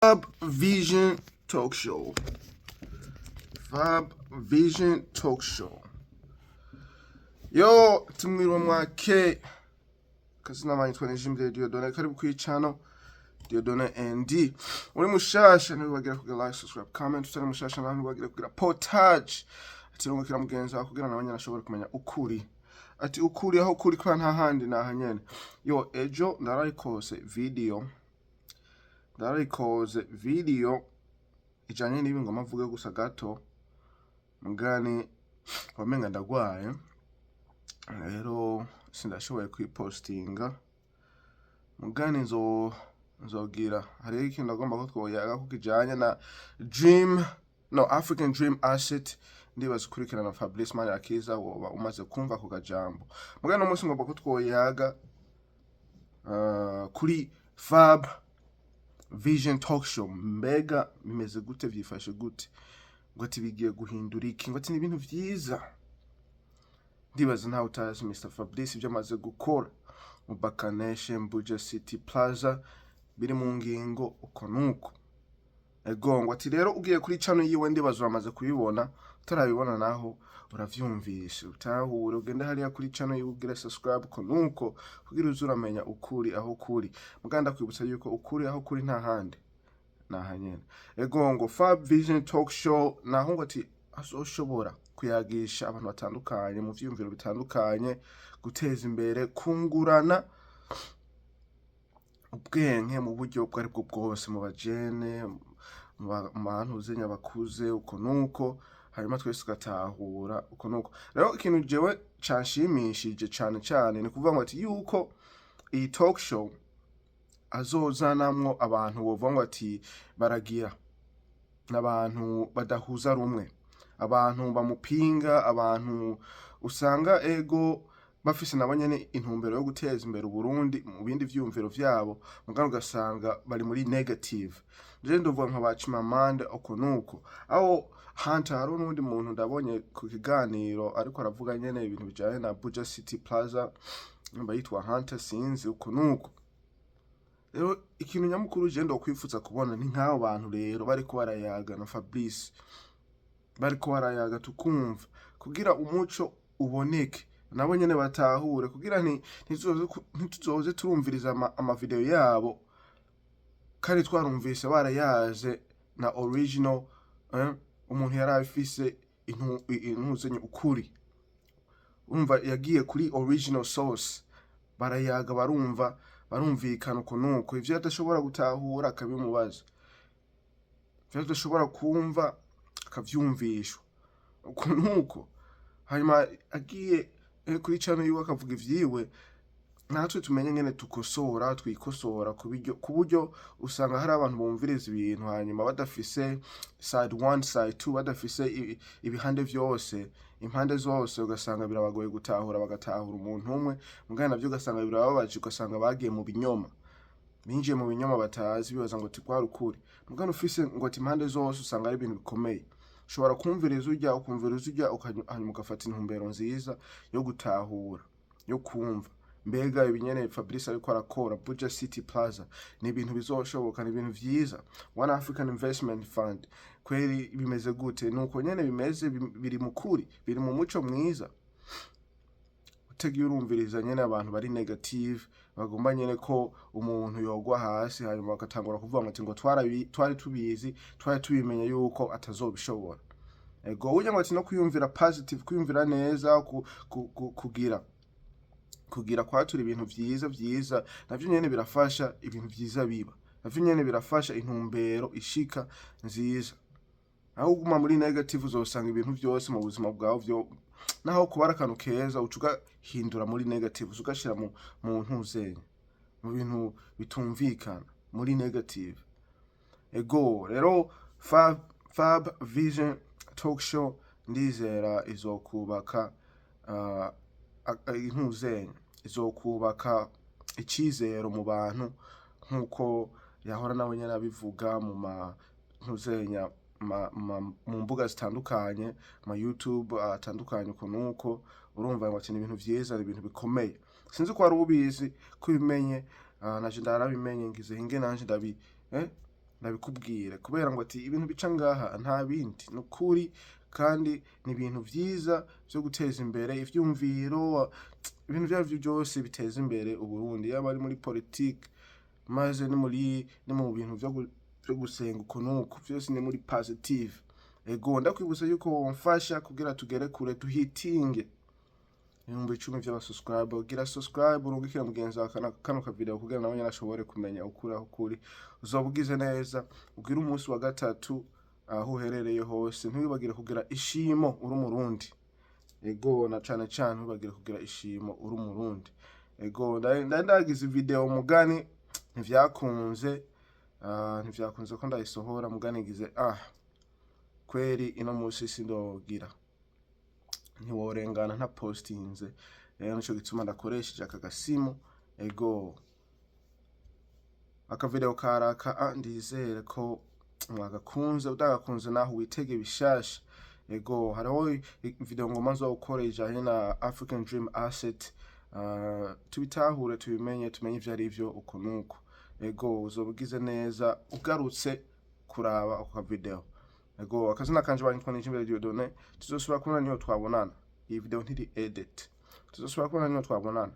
Fab Vision Talk Show. Fab Vision Talk Show. Yo, tumwiriwe mwake. Kazina manyitwa Nijimbere Dieudonné, karibu kuri channel Dieudonné ND. Uri mushasha ntiwibagire kugira like, subscribe, comment. Utari mushasha naho ntiwibagire kugira partage. Ati rungukira mugenzi wawe kugira nawe nyene ashobore kumenya ukuri. Ati ukuri aho kuri kwa nta handi naha nyene. Yo, ejo narayikoze video. Narayikoze video ijanye n'ibi ngoma mvuge gusa gato. Mugani wamenga ndagwaye. Rero sindashoboye kwipostinga. Mugani nzogira hariho ikintu agomba ko twoyaga ko kijanye na Dream, no, African Dream Asset. Ndibaza ukurikirana Fabrice Manirakiza woba umaze kumva ako kajambo. Mugani uno munsi ngomba ko twoyaga kuri Fab Vision Talk Show. Mbega bimeze gute, vyifashe gute? Ngo ati bigiye guhindura iki? Ngo ati ni ibintu vyiza. Ndibaza ntawe utazi Mr Fabrice, ibyo amaze gukora mu Bakaneshe, Buja City Plaza, biri mu ngingo uko nuko. Ego, ngo ati rero ugiye kuri channel yiwe, ndibaza uramaze kubibona, utarabibona naho uravyumvishe utahure, ugende hariya kuri channel yiwe ugire subscribe uko nuko kugira uze uramenya ukuri aho kuri. Muganda kwibutsa yuko ukuri aho kuri nta handi naha nyene. Ego, ngo Fab Vision Talk Show naho ngo ati azoshobora kuyagisha abantu batandukanye mu vyiyumviro bitandukanye, guteza imbere, kungurana ubwenge mu buryo ubwo aribwo bwose, mu bajene, mu bantu uzenya bakuze uko nuko, hanyuma twese tugatahura uko nuko. Rero ikintu jewe canshimishije cane cane ni kuvuga ngo ati yuko iyi talk show azozanamwo abantu wovuga ngo ati baragira n'abantu badahuza rumwe, abantu bamupinga, abantu usanga ego bafise nabo nyene intumbero yo guteza imbere Uburundi mu bindi vyiyumviro vyabo, mugabo ugasanga bari muri negative. Je ndovuga nka ba Chimamanda uko nuko, aho Hunter, hariho n'uwundi muntu ndabonye ku kiganiro ariko aravuga nyene ibintu bijanye na Buja City Plaza, nimba yitwa Hunter sinzi uko nuko. Rero ikintu nyamukuru je ndokwifuza kubona ni nk'abo bantu rero bariko barayaga na Fabrice, bariko barayaga tukumva kugira umuco uboneke, nabo nyene batahure, kugira ntituzoze turumviriza amavideo yabo kandi twarumvise barayaze na original, umuntu yari afise intuzenye ukuri. Urumva yagiye kuri original source, barayaga, barumva, barumvikana uko nuko, ivyo adashobora gutahura akabimubaza, ivyo adashobora kumva akavyumvishwa uko nuko. Hanyuma agiye kuri channel yiwe akavuga ivyiwe, natwe tumenye ngene tukosora, twikosora ku buryo usanga hari abantu bumviriza ibintu hanyuma badafise side one, side two, badafise ibihande vyose, impande zose, ugasanga birabagoye gutahura, bagatahura umuntu umwe. Mugabo navyo ugasanga birababaje, ugasanga bagiye mu binyoma, binjiye mu binyoma batazi, bibaza ngo ati ukuri. Mugabo ufise ngo ati impande zose, usanga ari ibintu bikomeye. Ushobora kumviriza urya, ukumviriza urya, hanyuma ugafata intumbero nziza yo gutahura, yo kumva mbega ibi nyene Fabrice ariko arakora Buja City Plaza ni ibintu bizoshoboka, ni ibintu vyiza. One African Investment Fund kweri bimeze gute? Nuko nyene bimeze, biri mu kuri, biri mu muco mwiza. Utagiye urumviriza nyene abantu bari negative, bagomba nyene ko umuntu yogwa hasi, hanyuma bagatangura kuvuga ngo ati ngo twari tubizi, twari tubimenye yuko atazobishobora. Ego, burya ngo ati no kwiyumvira positive, kwiyumvira neza, kugira kwatura ibintu vyiza vyiza, navyo nyene birafasha ibintu vyiza biba, navyo nyene birafasha intumbero ishika nziza. Aho uguma muri negative, uzosanga ibintu vyose mu buzima bwawe vyo naho kubara akantu keza uca ugahindura muri negative, uca ugashira mu ntuzenya, mu bintu bitumvikana, muri negative. Ego, rero Fab Vision Talk Show ndizera izokubaka intuzenya, izokubaka icizero mu bantu nk'uko yahora nawe nyene abivuga mu ma ntuzenya mu mbuga zitandukanye, ma YouTube atandukanye uko nuko. Urumva ngo ati ni ibintu vyiza, ni ibintu bikomeye. Sinzi ko wari ubizi, ko ubimenye, naje ndarabimenye, ngize hinge nanje ndabi. Ndabikubwire kubera ngo ati ibintu bica ngaha nta bindi, ni ukuri, kandi ni ibintu vyiza vyo guteza imbere ivyumviro, ibintu ivyo arivyo byose biteza imbere Uburundi, yaba ari muri politike, maze ni mu bintu vyo gusenga, uku nuku, vyose ni muri positive. Ego, ndakwibutsa yuko womfasha kugira tugere kure, tuhitinge 10,000 vy'abasubscribe. Gira subscribe, urungikire mugenzi wawe kano kavideo kugira nawe nyene ashobore kumenya ukuri aho kuri. Uzoba ugize neza. Ugire umunsi wa gatatu aho uherereye hose. Ntiwibagire kugira ishimo uri Umurundi. Ego, na cane cane ntiwibagire kugira ishimo uri Umurundi. Ego, ndari ndagize video mugani ntivyakunze, ntivyakunze ko ndayisohora mugani. Ngize kweri ino musi sindogira, ntiworengana ntapostinze. Rero nico gituma ndakoresheje aka gasimu. Ego, akavideo karaka, ndizere ko mwagakunze. Udagakunze naho witege bishasha. Ego, hariho video ngoma nzokora ijanye na African Dream Asset, tubitahure, tubimenye, tumenye ivyo ari vyo, uko nuko. Ego, uzoba ugize neza ugarutse kuraba ako kavideo. Ego, akazina kanje banyitwa Nijimbere Dieudonné. Tuzosubira kubona niyo twabonana. Iyi video ntiri edit. Tuzosubira kubona niyo twabonana.